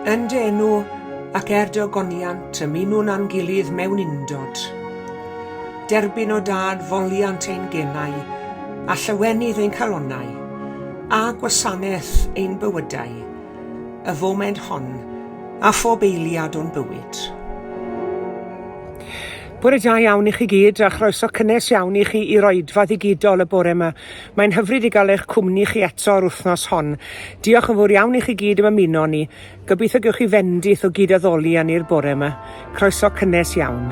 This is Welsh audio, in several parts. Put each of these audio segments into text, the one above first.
Yn dy enw ac er dy ogoniant ymunwn â'n gilydd mewn undod. Derbyn o Dad foliant ein genau a llawenydd ein calonnau, a gwasanaeth ein bywydau, y foment hon a phob eiliad o'n bywyd. Bore da iawn i chi gyd a chroeso cynnes iawn i chi i'r oedfa ddigidol y bore yma. Mae'n hyfryd i gael eich cwmni chi eto yr wythnos hon. Diolch yn fawr iawn i chi gyd am ymuno ni. Gobeithio gewch chi fendith o gyd-addoli â ni'r bore yma. Croeso cynnes iawn.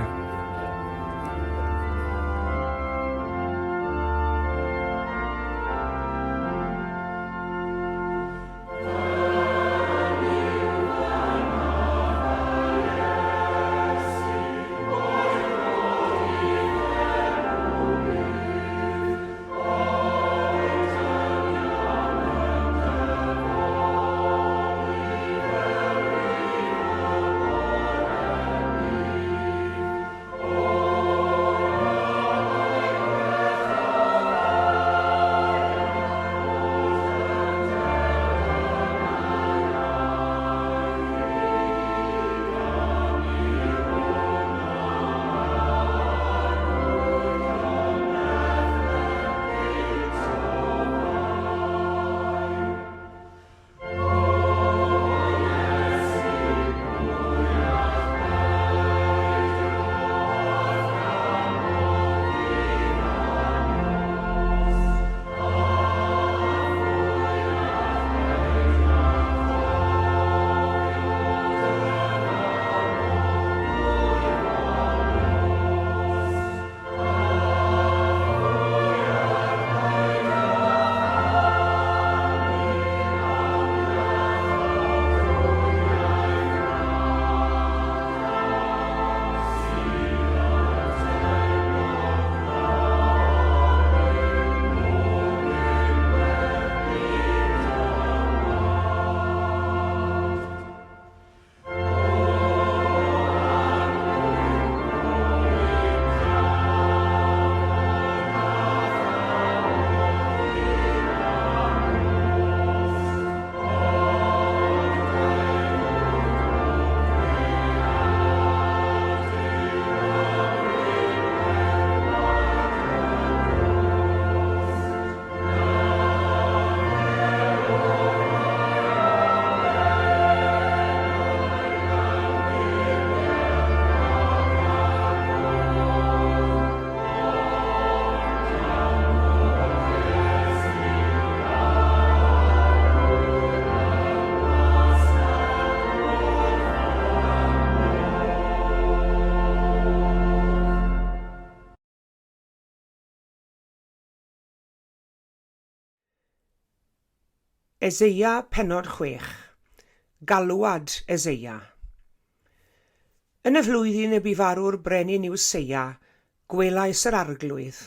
Eseia pennod 6. Galwad Eseia. Yn y flwyddyn y bu farw'r brenin Iwseia, gwelais yr Arglwydd.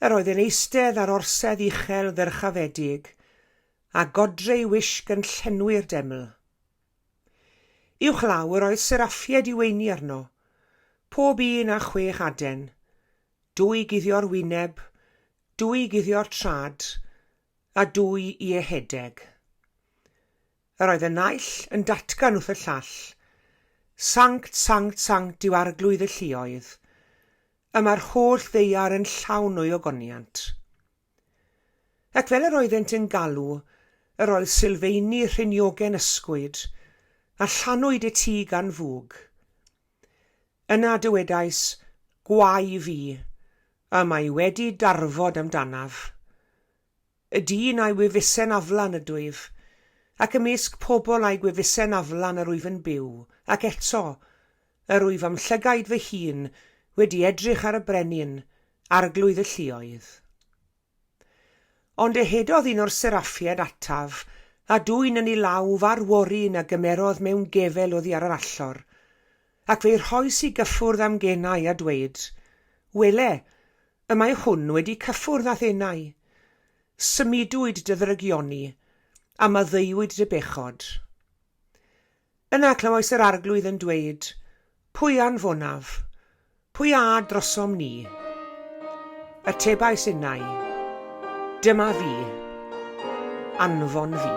Yr oedd yn eistedd ar orsedd uchel ddyrchafedig, a godre ei wisg yn llenwi'r deml. Uwchlaw yr oedd seraffiaid i weini arno, pob un â chwech aden, dwy guddio'r wyneb, dwy guddio'r trad, a dwy i ehedeg. Yr oedd y naill yn datgan wrth y llall, Sanct, sanct, sanct yw Arglwydd y lluoedd, y mae'r holl ddaear yn llawn o'i ogoniant. Ac fel yr oeddent yn galw, yr oedd sylfeini rhiniogen ysgwyd, a llanwyd y tŷ gan fwg. Yna dywedais, Gwae fi, y mae wedi darfod amdanaf. Y dyn a'i wefusen aflan ydwyf, ac ymysg pobl a'i gwefusen aflan yr wyf yn byw, ac eto, yr wyf a'm llygaid fy hun wedi edrych ar y brenin, arglwydd y lluoedd. Ond ehedodd un o'r seraffiaid ataf, a dwyn yn ei law far woryn a gymerodd mewn gefel oddi ar yr allor, ac fe'i rhoes i gyffwrdd â'm genau a dweud, Wele, y mae hwn wedi cyffwrdd â'th enau. Symudwyd dy ddrygioni, a maddeuwyd dy bechod. Yna clywais yr Arglwydd yn dweud, Pwy anfonaf? Pwy a drosom ni? Atebais innau, Dyma fi, anfon fi.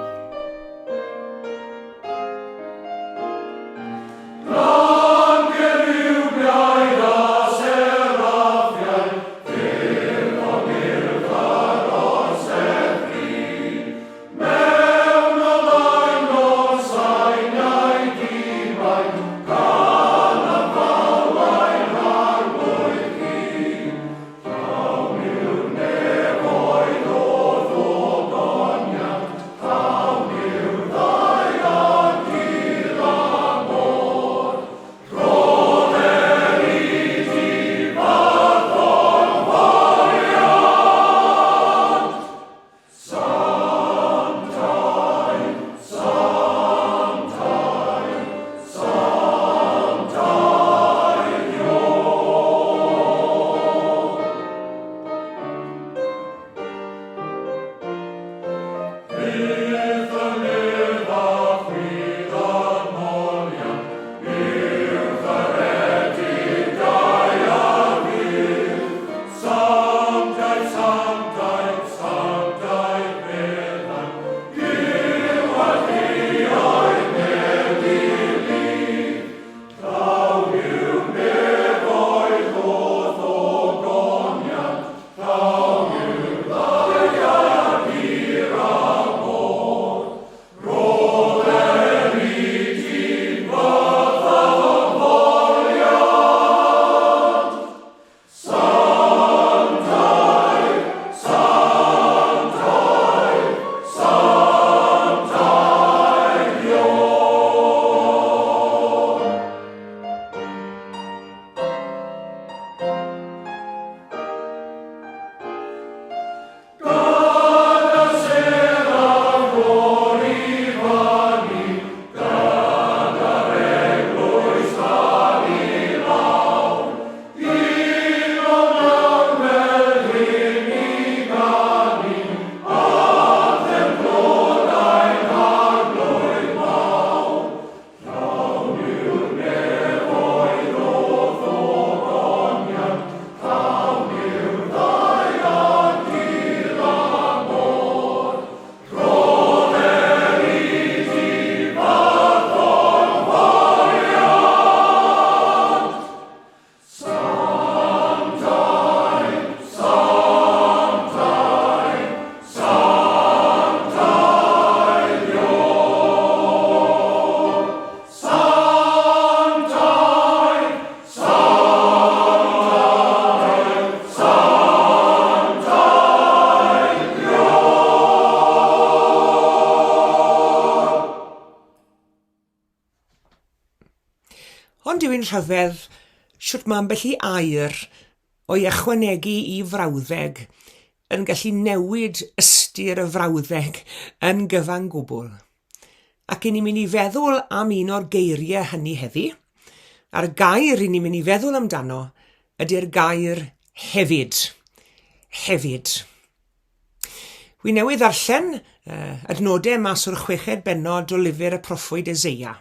rhyfedd shwt mae ambell i air o'i ychwanegu i frawddeg yn gallu newid ystyr y frawddeg yn gyfan gwbl. Ac i ni'n mynd i feddwl am un o'r geiriau hynny heddi, a'r gair i ni'n mynd i feddwl amdano ydy'r gair hefyd. Hefyd. Wi newydd ddarllen uh, adnodau mas o'r chweched bennod o lyfr y proffwyd Eseia.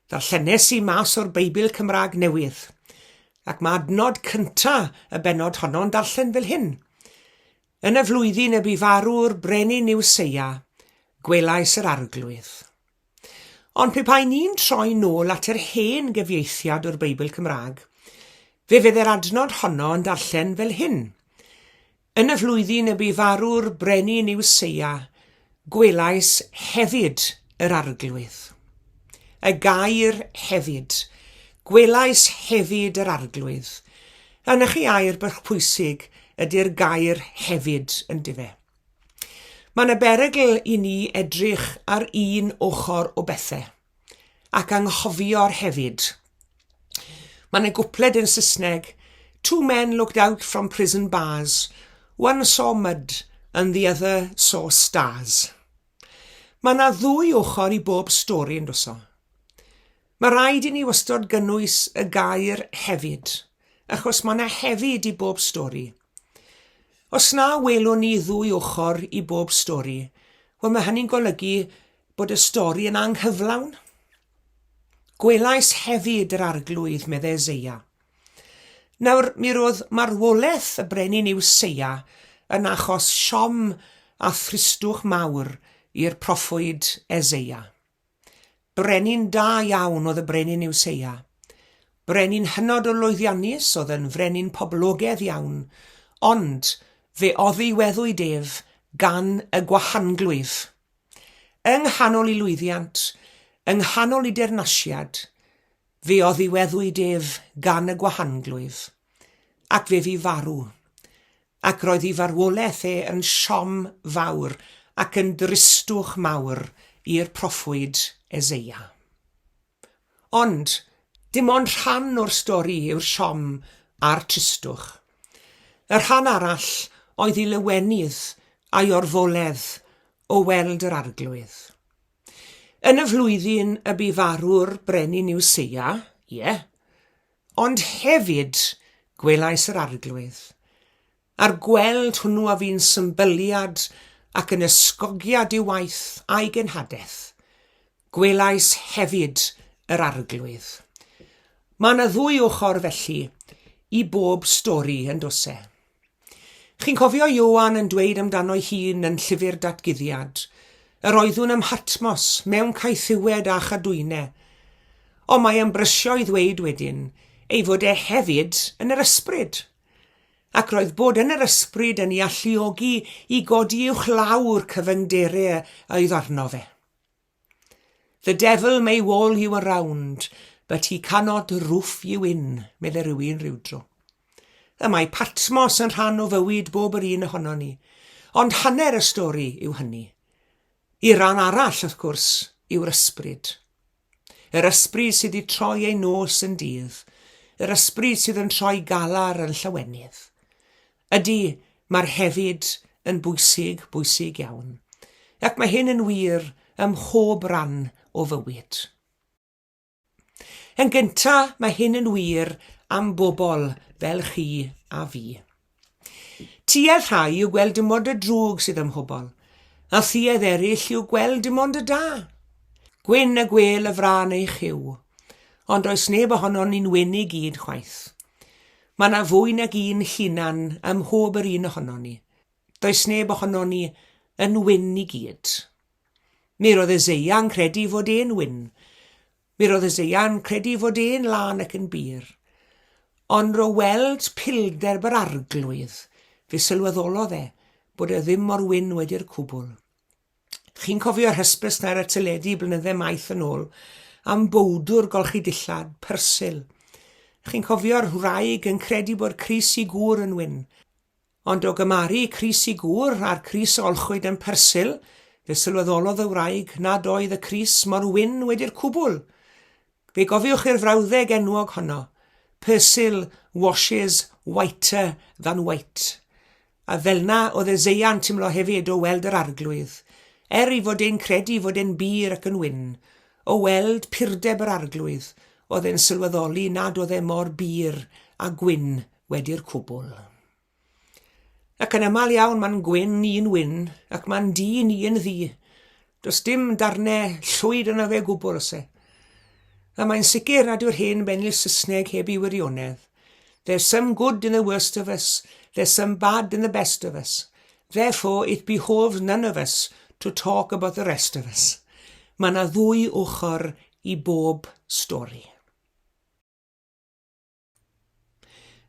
Ddarllenes i mas o'r Beibl Cymraeg Newydd, ac mae adnod cynta y bennod honno'n darllen fel hyn. Yn y flwyddyn y bu farw'r brenin Iwseia, gwelais yr arglwydd. Ond pe bai ni'n troi nôl at yr hen gyfieithiad o'r Beibl Cymraeg, fe fydde'r adnod honno yn darllen fel hyn. Yn y flwyddyn y bu farw'r brenin Iwseia, gwelais hefyd yr arglwydd. Y gair hefyd. Gwelais hefyd yr arglwydd. A 'na chi air bach pwysig ydy'r gair hefyd, yndyfe? Mae yna berygl i ni edrych ar un ochr o bethau ac anghofio'r hefyd. Mae yna gwpled yn Saesneg, Two men looked out from prison bars, one saw mud and the other saw stars. Mae yna ddwy ochr i bob stori yn does o. Mae rhaid i ni wastod gynnwys y gair hefyd, achos mae yna hefyd i bob stori. Os na welwn ni ddwy ochr i bob stori, wel mae hynny'n golygu bod y stori yn anghyflawn. Gwelais hefyd yr arglwydd, meddai Eseia. Nawr, mi roedd marwolaeth y brenin Iwseia yn achos siom a thristwch mawr i'r proffwyd Eseia. Brenin da iawn oedd y brenin Iwseia. Brenin hynod o lwyddiannus oedd yn frenin poblogedd iawn, ond fe oddiweddwyd ef gan y gwahanglwyf. Yng nghanol i lwyddiant, yng nghanol i deyrnasiad, fe oddiweddwyd ef gan y gwahanglwyf, ac fe fu farw. Ac roedd ei farwolaeth e yn siom fawr ac yn dristwch mawr i'r proffwyd Eseia. Ond, dim ond rhan o'r stori yw'r siom a'r tristwch. Y rhan arall oedd ei lawenydd a'i orfoledd o weld yr Arglwydd. Yn y flwyddyn y bu farw'r brenin Iwseia, ie, Ond hefyd gwelais yr Arglwydd, a'r gweld hwnnw a fu'n symbyliad ac yn ysgogiad i'w waith a'i genhadaeth. Gwelais hefyd yr Arglwydd. Mae yna ddwy ochr felly i bob stori yn does e? Chi'n cofio Ioan yn dweud amdano'i hun yn Llyfr Datguddiad, Yr oeddwn ym Mhatmos, mewn caethiwed a chadwyne. Ond mae e'n brysio i ddweud wedyn ei fod e hefyd yn yr ysbryd. Ac roedd bod yn yr ysbryd yn ei alluogi i godi uwchlaw'r cyfyngderau oedd arno fe. The devil may wall you around, but he cannot roof you in, medde rhywun rhywdro. Y mae Patmos yn rhan o fywyd bob yr un ohonon ni, ond hanner y stori yw hynny. I ran arall, wrth gwrs, yw'r ysbryd. Yr ysbryd sydd wedi troi ei nos yn dydd, yr ysbryd sydd yn troi galar yn llawenydd. Ydy, mae'r hefyd yn bwysig, bwysig iawn. Ac mae hyn yn wir ym mhob ran o fywyd. Yn gynta, mae hyn yn wir am bobl fel chi a fi. Tuedd rhai yw gweld dim ond y drwg sydd ym mhobl, a thuedd eraill yw gweld dim ond y da. Gwyn y gwêl y frân ei chyw, ond does neb ohonon ni'n wyn i gyd chwaith. Mae 'na fwy nag un hunan ym mhob yr un ohonon ni. Does neb ohonon ni yn wyn i gyd. Mi roedd Eseia yn credu fod e'n wyn. Mi roedd Eseia yn credu fod e'n lân ac yn bur. Ond o weld pilderb yr arglwydd, fe sylweddolodd e bod e ddim mor wyn wedi'r cwbl. Chi'n cofio'r hysbys 'na ar y teledu blynydde maith yn ôl am bowdwr golchi dillad, Persil. Chi'n cofio'r wraig yn credu bod crys i gŵr yn wyn. Ond o gymaru crys i gŵr a'r crys a olchwyd yn Persil, fe sylweddolodd y wraig nad oedd y crys mor wyn wedi'r cwbl. Fe gofiwch chi'r frawddeg enwog honno, Persil washes whiter than white. A fel'na oedd Eseia'n timlo hefyd o weld yr Arglwydd, er ei fod e'n credu fod e'n bur ac yn wyn, o weld purdeb yr Arglwydd, oedd e'n sylweddoli nad oedd e mor bur a gwyn wedi'r cwbl. Ac yn aml iawn mae'n gwyn un wyn ac mae'n dyn un ddu. Does dim darnau llwyd yna fe gwbl oes e. A mae'n sicr nad yw'r hen bennill Saesneg heb ei wirionedd. There's some good in the worst of us, there's some bad in the best of us. Therefore it behoves none of us to talk about the rest of us. Mae yna ddwy ochr i bob stori.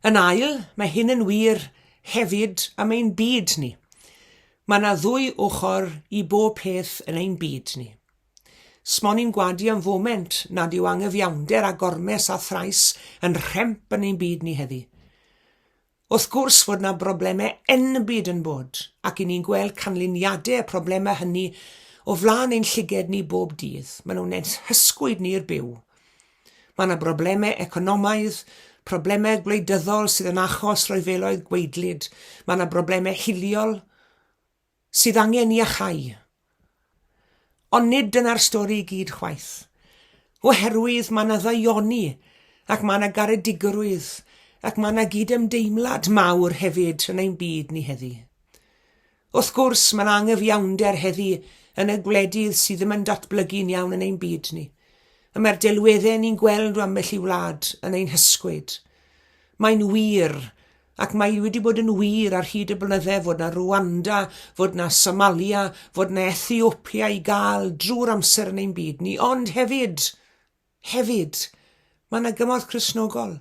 Yn ail, mae hyn yn wir hefyd am ein byd ni. Mae yna ddwy ochr i bob peth yn ein byd ni. Smon i'n gwadu am foment nad yw angyfiawnder a gormes a thrais yn rhemp yn ein byd ni heddi. Wrth gwrs fod 'na broblemau enbyd yn bod, ac 'y ni'n gweld canlyniadau y problemau hynny o flaen ein llyged ni bob dydd. Maen nhw'n ein hysgwyd ni i'r byw. Mae 'na broblemau economaidd, problemau gwleidyddol sydd yn achos rhyfeloedd gwaedlyd, mae 'na broblemau hiliol, sydd angen iachau. Ond nid dyna'r stori i gyd chwaith. Oherwydd mae yna ddaioni ac mae yna garedigrwydd ac mae yna gydymdeimlad mawr hefyd yn ein byd ni heddi. Wrth gwrs, mae yna angyfiawnder heddi yn y gwledydd sydd ddim yn datblygu'n iawn yn ein byd ni. Y mae'r delweddau ni'n gweld o ambell i wlad yn ein hysgwyd. Mae'n wir Ac mae wedi bod yn wir ar hyd y blynydde fod 'na Rwanda, fod 'na Somalia, fod 'na Ethiopia i gael drwy'r amser yn ein byd ni, ond hefyd, hefyd, mae 'na gymorth Cristnogol,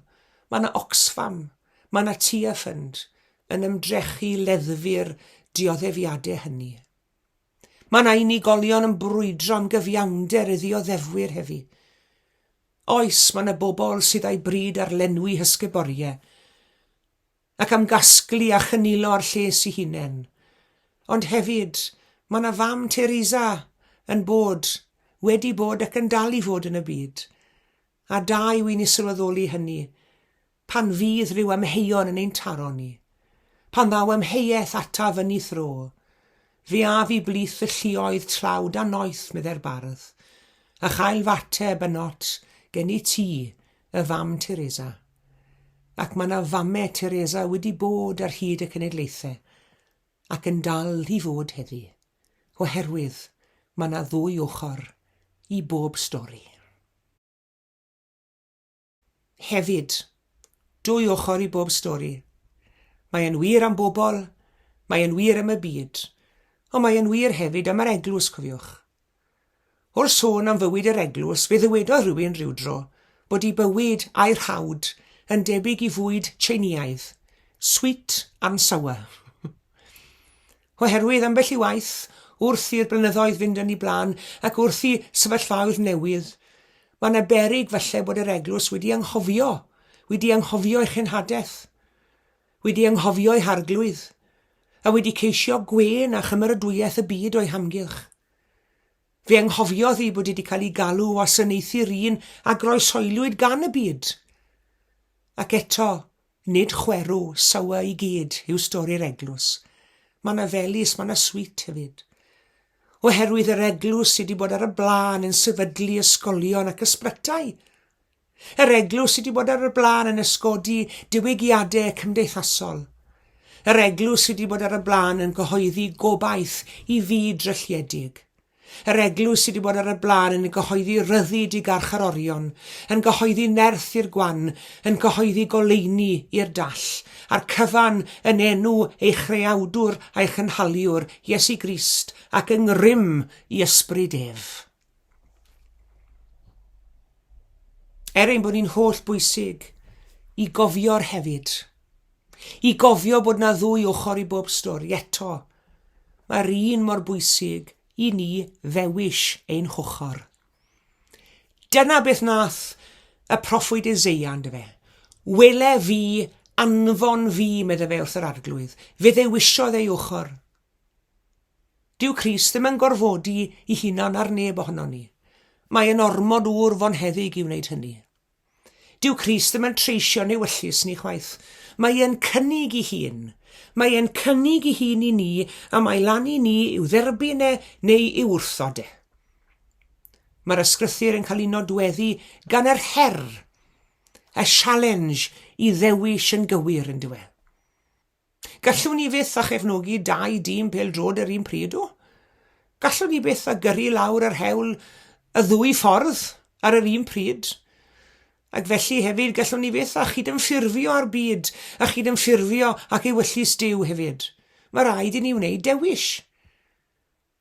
mae 'na Oxfam, mae 'na Tia Fund yn ymdrechu i leddfu'r dioddefiadau hynny. Mae 'na unigolion yn brwydro am gyfiawnder i ddioddefwyr heddi. Oes, mae 'na bobl sydd â'u bryd ar lenwi hysgyboriau, ac am gasglu a chynilo ar lles eu hunain. Ond hefyd, mae 'na fam Teresa yn bod, wedi bod ac yn dal i fod yn y byd. A da yw i ni sylweddoli hynny, Pan fydd rhyw amheuon yn ein taro ni, pan ddaw amheuaeth ataf yn 'i thro, fe af i blith y lluoedd tlawd a noeth, meddai'r bardd, a chael f'ateb ynot gen i ti, y fam Teresa. Ac mae 'na fame Teresa wedi bod ar hyd y cenedlaethau, ac yn dal i fod heddi, oherwydd mae 'na ddwy ochr i bob stori. Hefyd, dwy ochr i bob stori. Mae e'n wir am bobl, mae e'n wir am y byd, ond mae e'n wir hefyd am yr eglwys, cofiwch. Wrth sôn am fywyd yr eglwys, fe ddywedodd rhywun rywdro bod ei bywyd a'i rhawd yn debyg i fwyd Tsieiniaidd, sweet and sour. Oherwydd ambell i waith, wrth i'r blynyddoedd fynd yn eu blaen ac wrth i sefyllfaoedd newydd, mae yna beryg falle bod yr eglwys wedi anghofio, wedi anghofio ei chenhadaeth, wedi anghofio ei harglwydd, a wedi ceisio gwên a chymeradwyaeth y byd o'i hamgylch. Fe anghofiodd ei bod wedi cael ei galw wasanaethu'r un a groeshoeliwyd gan y byd. Ac eto, Nid chwerw, sour i gyd yw stori'r eglwys. Mae 'na felys, mae 'na sweet hefyd. Oherwydd yr eglwys sydd wedi bod ar y blaen yn sefydlu ysgolion ac ysbytai. Yr eglwys sydd wedi bod ar y blaen yn ysgodi diwygiadau cymdeithasol. Yr eglwys sydd wedi bod ar y blaen yn cyhoeddi gobaith i fyd drylliedig. Yr eglwys sydd wedi bod ar y blaen yn cyhoeddi rhyddid i garcharorion, yn cyhoeddi nerth i'r gwan, yn cyhoeddi goleuni i'r dall, a'r cyfan yn enw ei chreawdwr a'i chynhaliwr, Iesu Grist, ac yng ngrym i ysbryd ef. Er ein bod ni'n holl bwysig i gofio'r hefyd, i gofio bod na ddwy ochr i bob stori, eto, mae'r un mor bwysig i ni ddewis ein hochr. Dyna beth nath y proffwyd Eseia, yndyfe. Wele fi, anfon fi, medde fe wrth yr arglwydd. Fe ddewisiodd ei ochr. Dyw Crist ddim yn gorfodi i hunan ar neb ohonon ni. Mae yn ormod ŵr fonheddig i wneud hynny. Dyw Crist ddim yn treisio'n ewyllys ni chwaith. Mae e'n cynnig i hun. Mae e'n cynnig i hun i ni a mae lan i ni i'w dderbyn e neu i'w wrthod e. Mae'r ysgrythur yn cael ei nodweddu gan yr her, y sialens i ddewis yn gywir, yn dyw e. Gallwn ni fyth â chefnogi dau dîm pêl-droed yr un pryd, o? Gallwn ni byth â gyrru lawr yr hewl y ddwy ffordd ar yr un pryd? Ac felly hefyd gallwn ni fyth â chydymffurfio â'r byd a chydymffurfio ac ewyllys Duw hefyd. Mae rhaid i ni wneud dewis.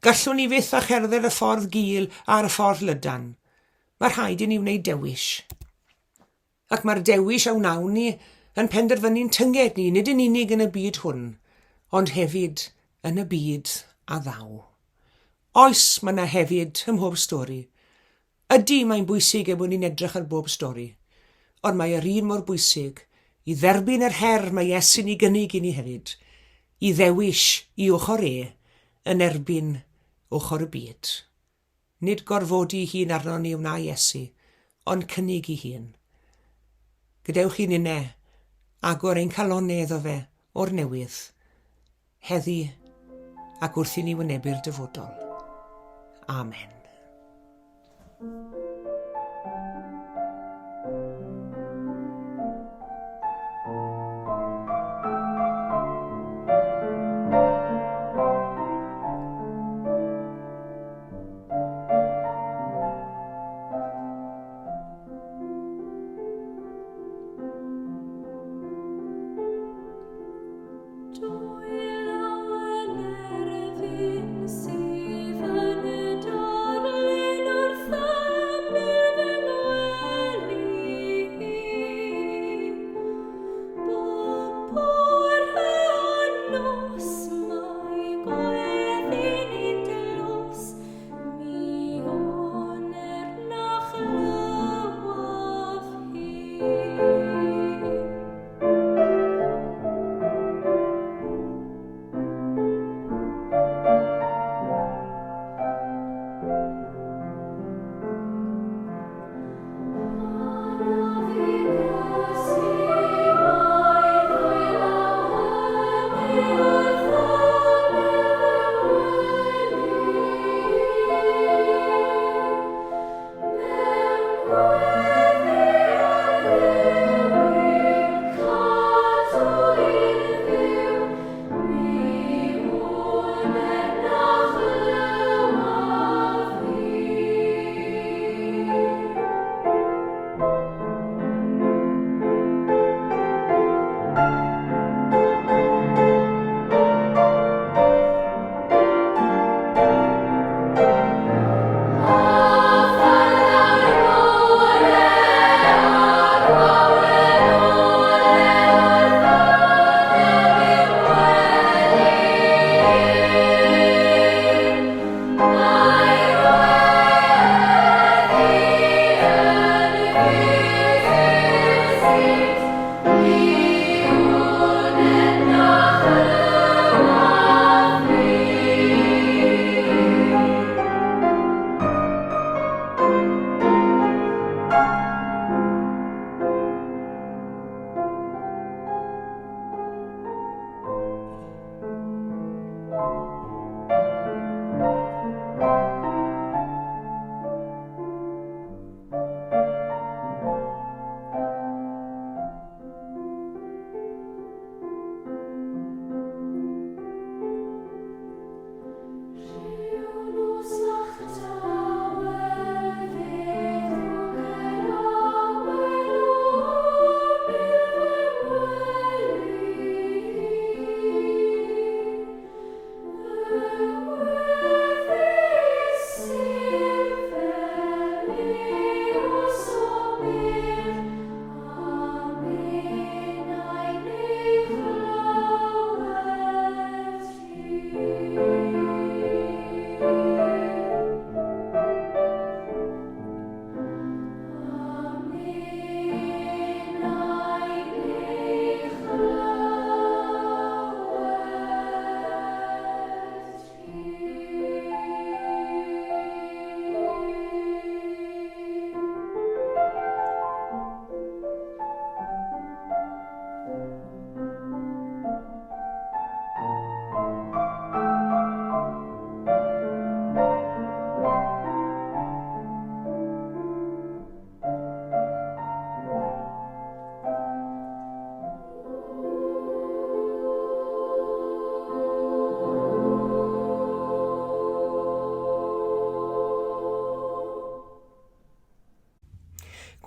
Gallwn ni fyth â cherdded y ffordd gul a'r ffordd lydan. Mae rhaid i ni wneud dewis. Ac mae'r dewis a wnawn ni yn penderfynu'n tynged ni, nid yn unig yn y byd hwn, ond hefyd yn y byd a ddaw. Oes, mae yna hefyd ym mhob stori. Ydy, mae'n bwysig ein bod ni'n edrych ar bob stori, ond mae yr un mor bwysig i dderbyn yr her mae Iesu'n ei gynnig i ni hefyd, i ddewis i ochr e yn erbyn ochr y byd. Nid gorfodi ei hun arnon ni wna Iesu, ond cynnig ei hun. Gadewch i ninne agor ein calonnau iddo fe o'r newydd, heddi ac wrth i ni wynebu'r dyfodol. Amen.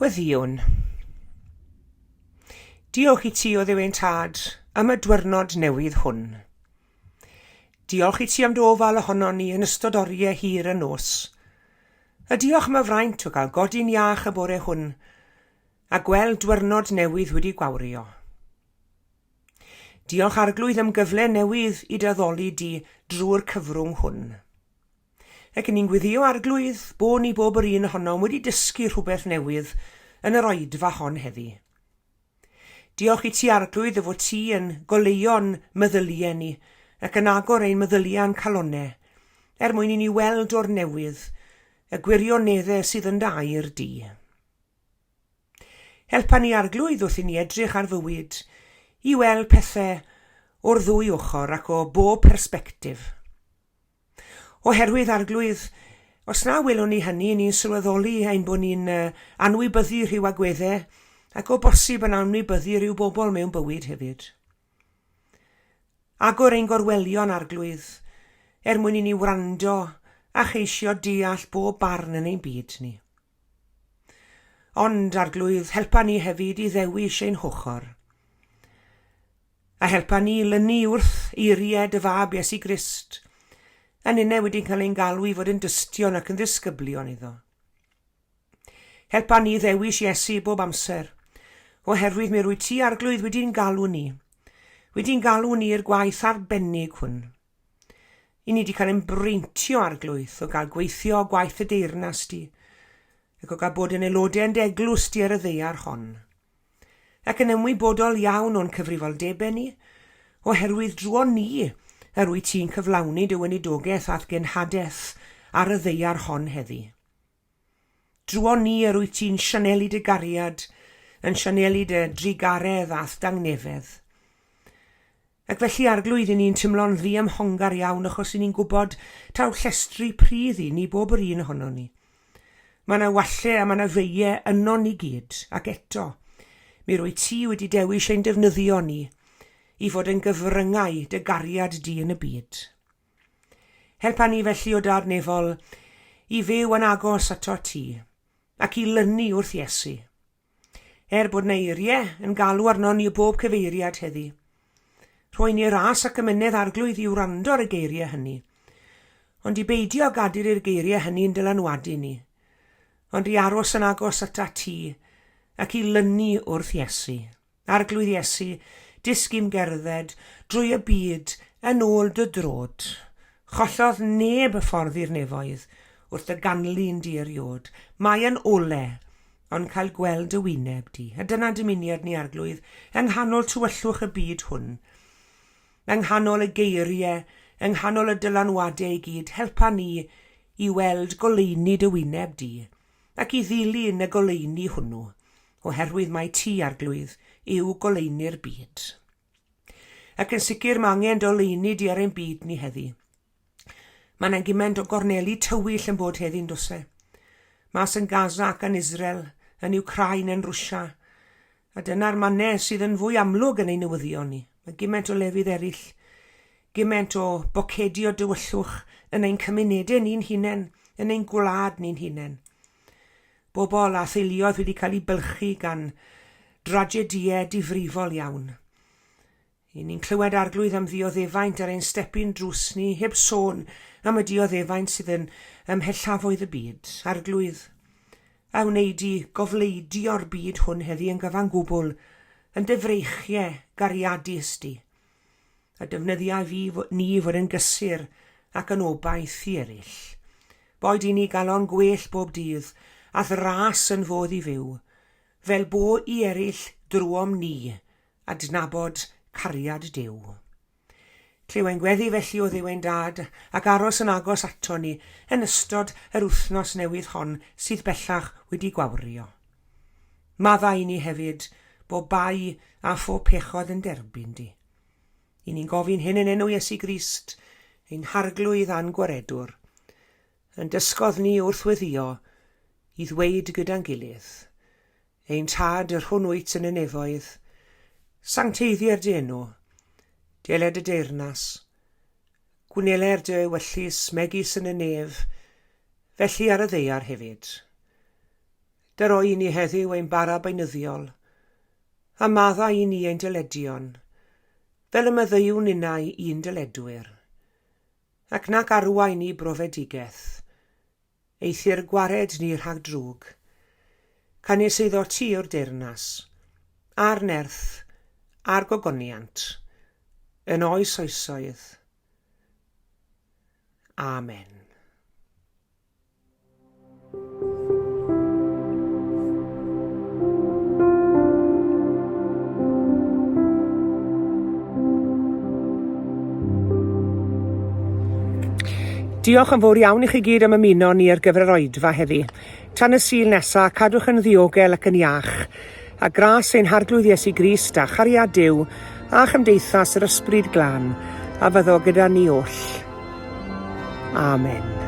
Gweddïwn. Diolch i ti, o Dduw ein Tad, am y dwyrnod newydd hwn. Diolch i ti am dy ofal ohonon ni yn ystod oriau hir y nos. A diolch am y fraint o gael godi'n iach y bore hwn a gweld dwyrnod newydd wedi gwawrio. Diolch Arglwydd am gyfle newydd i dy addoli di drwy'r cyfrwng hwn. Ac yn ni'n gweddio Arglwydd bo ni bob yr un ohonom wedi dysgu rhywbeth newydd yn yr oedfa hon heddi. Diolch i ti Arglwydd dy fod ti yn goleuo'n meddyliau ni ac yn agor ein meddyliau a'n calonnau er mwyn i ni weld o'r newydd y gwirioneddau sydd yn dy air di. Helpa ni Arglwydd wrth i ni edrych ar fywyd i weld pethau o'r ddwy ochr ac o bob persbectif. Oherwydd, Arglwydd, os na welwn ni hynny, ni'n sylweddoli ein bod ni'n anwybyddu rhyw agweddau ac o bosib yn anwybyddu rhyw bobl mewn bywyd hefyd. Agor ein gorwelion, Arglwydd, er mwyn i ni wrando a cheisio deall bob barn yn ein byd ni. Ond, Arglwydd, helpa ni hefyd i ddewis ein hochr. A helpa ni i lynu wrth eiriau dy fab Iesu Grist, a ninne wedi cael ein galw i fod yn dystion ac yn ddisgyblion iddo. Helpa ni ddewis Iesu bob amser, oherwydd mi rwy ti, Arglwydd, wedi'n galw ni, wedi'n galw ni i'r gwaith arbennig hwn. I ni wedi cael ein breintio Arglwydd o gael gweithio gwaith y deyrnas di, ac o gael bod yn aelodau yn dy eglwys di ar y ddaear hon. Ac yn ymwybodol iawn o'n cyfrifoldebau ni, oherwydd drwon ni yr wyt ti'n cyflawni dy weinidogaeth a'th genhadaeth ar y ddaear hon heddi. Drwon ni yr wyt ti'n sianelu dy gariad, yn sianelu dy drugaredd a'th dangnefedd. Ac felly, Arglwydd, i ni'n teimlo'n ddiymhongar iawn achos i ni'n gwybod taw llestri pridd i ni bob yr un ohonon ni. Mae yna walle a mae yna feie ynon ni gyd, ac eto, mi rwy ti wedi dewis ein defnyddio ni i fod yn gyfryngau dy gariad di yn y byd. Helpa ni felly, o Dad Nefol, i fyw yn agos ato ti, ac i lynu wrth Iesu. Er bod 'na eiriau yn galw arnon ni o bob cyfeiriad heddi. Rhoi ni ras ac amynedd Arglwydd i wrando ar y geiriau hynny, ond i beidio â gadael i'r geiriau hynny'n dylanwadu ni, ond i aros yn agos atat ti ac i lynu wrth Iesu. Arglwydd Iesu, dysg i'm gerdded drwy y byd yn ôl dy drod. Chollodd neb y ffordd i'r nefoedd wrth dy ganlyn di eriôd. Mae yn ole, ond cael gweld dy wyneb di. A dyna dymuniad ni, Arglwydd, yng nghanol tywyllwch y byd hwn, yng nghanol y geiriau, yng nghanol y dylanwadau i gyd, helpa ni i weld goleuni dy wyneb di. Ac i ddilyn y goleuni hwnnw, oherwydd mai ti, Arglwydd, yw goleuni'r byd. Ac yn sicr mae angen dy oleuni di ar ein byd ni heddi. Mae yna gymaint o gorneli tywyll yn bod heddi'n does e? Mas yn Gaza ac yn Israel, yn Ukraine, yn Rwsia. A dyna'r mannau sydd yn fwy amlwg yn ein newyddion ni. Mae gymaint o lefydd eraill, gymaint o bocedi o dywyllwch yn ein cymunedau ni'n hunain, yn ein gwlad ni'n hunain. Bobl a theuluoedd wedi cael eu bylchu gan dragedïau difrifol iawn. Y'n ni'n clywed Arglwydd am ddioddefaint ar ein stepyn drws ni, heb sôn am y dioddefaint sydd yn ymhellafoedd y byd. Arglwydd, a wnei di gofleidio'r byd hwn heddi yn gyfan gwbl, yn dy freichiau gariadus di, a defnyddia fi, ni fod yn gysur ac yn obaith i eraill. Boed i ni galon gwell bob dydd, a'th ras yn fodd i fyw, fel bo i eraill drwom ni adnabod cariad Duw. Clyw ein gweddi felly o Dduw ein Dad, ac aros yn agos ato ni yn ystod yr wythnos newydd hon sydd bellach wedi gwawrio. Maddau i ni hefyd bob bai a phob pechod yn derbyn di. I ni'n gofyn hyn yn enw Iesu Grist, ein Harglwydd a'n Gwaredwr. Yn dysgodd ni wrth weddio i ddweud gyda'n gilydd, Ein Tad, yr hwn wyt yn y nefoedd, sancteiddier dy enw, deled dy deyrnas, gwneler dy ewyllys megis yn y nef, felly ar y ddaear hefyd. Dy roi i ni heddiw ein bara beunyddiol, a maddau i ni ein dyledion, fel y maddeuwn ninnau i'n dyledwyr. Ac nac arwain ni brofedigaeth, eithr gwared ni rhag drwg. Canys eiddo ti yw'r deyrnas, a'r nerth, a'r gogoniant, yn oes oesoedd. Amen. Diolch yn fawr iawn i chi gyd am ymuno ni ar gyfer yr oedfa heddi. Tan y Sul nesa, cadwch yn ddiogel ac yn iach. A gras ein Harglwydd Iesu Grist a chariad Duw a chymdeithas yr Ysbryd Glân a fyddo gyda ni oll. Amen.